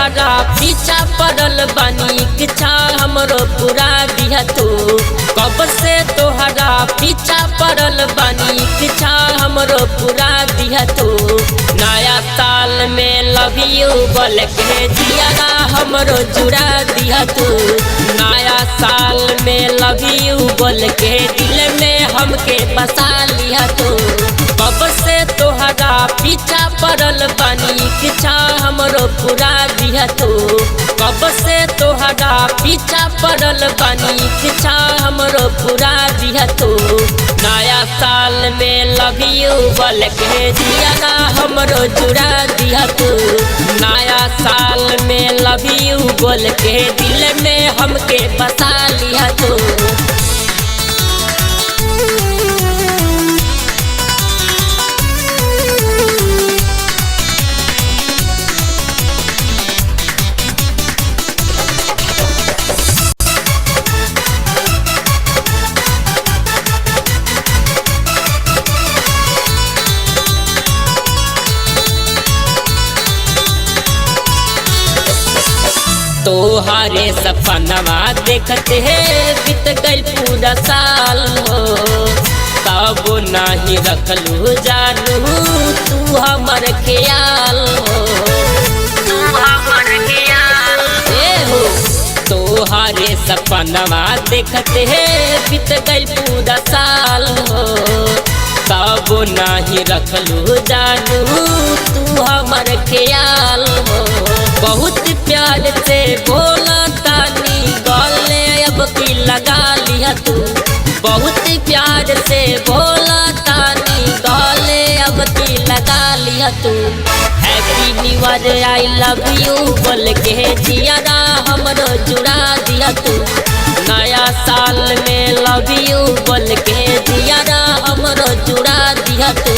तोहरा पीछा पड़ल बानी, इच्छा हमरो पूरा दिया तू। कब से तोहरा पीछा पड़ल बानी, इच्छा हमरो पूरा दिया तू। नया साल में लव you बोल के जियारा हमरो जुड़ा दिया तू। नया साल में लव you बोल के दिल में हमके बसा लिया तू। कब से तोहरा पीछा पड़ल बानी, इच्छा हमरो पूरा दिया तू। कब से तोहरा पीछा पड़ल बानी, इच्छा हमरो पूरा दिया तू। नया साल में लव you बोल के जियारा हमरो जुड़ा दिया तू। नया साल में लव you बोल के दिल में हमके बसा लिया तू। तोहारे सपनवा देखते है बीत गइल पूरा साल हो। तब नाही रखलू जानू तू हमर ख्याल हो। तू हमर ख्याल ए हो। तोहारे सपनवा देखते है बीत गइल पूरा साल हो। तब नाही रखलू जानू तू हमर ख्याल हो। बहुत प्यार से बोला तानी गले अब की लगा लिया तू। बहुत प्यार से बोला तानी गले अब की लगा लिया तू। Happy new year I love you बोल के जियारा हमरो जुड़ा दिया तू। नया साल में लव you बोल के जियारा हमरो जुड़ा दिया तू।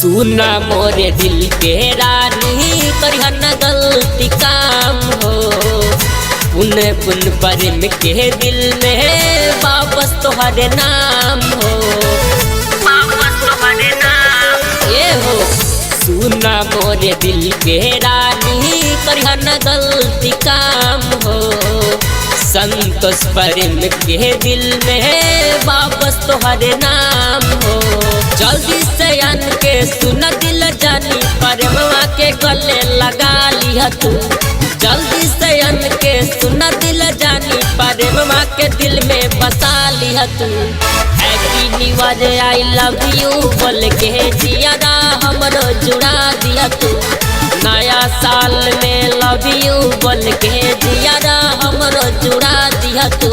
सुना मोरे दिल के रानी करिहा न गलती काम हो। पुन पुन प्रेम के दिल में वापस तोहरे नाम हो। वापस तोहरे नाम ये हो। सुना मोरे दिल के रानी करिहा न गलती काम हो। संतोष प्रेम के दिल में वापस तोहरे नाम हो। जल्दी से आन के सुन दिल जानी प्रेमवा के गले लगा लिया तू। जल्दी से आन के सुन दिल जानी प्रेमवा के दिल में बसा लिया तू। Happy new year I love you बोल के जियारा हमरो जुड़ा दिया तू। नया साल में लव you बोल के जियारा हमरो जुड़ा दिया तू।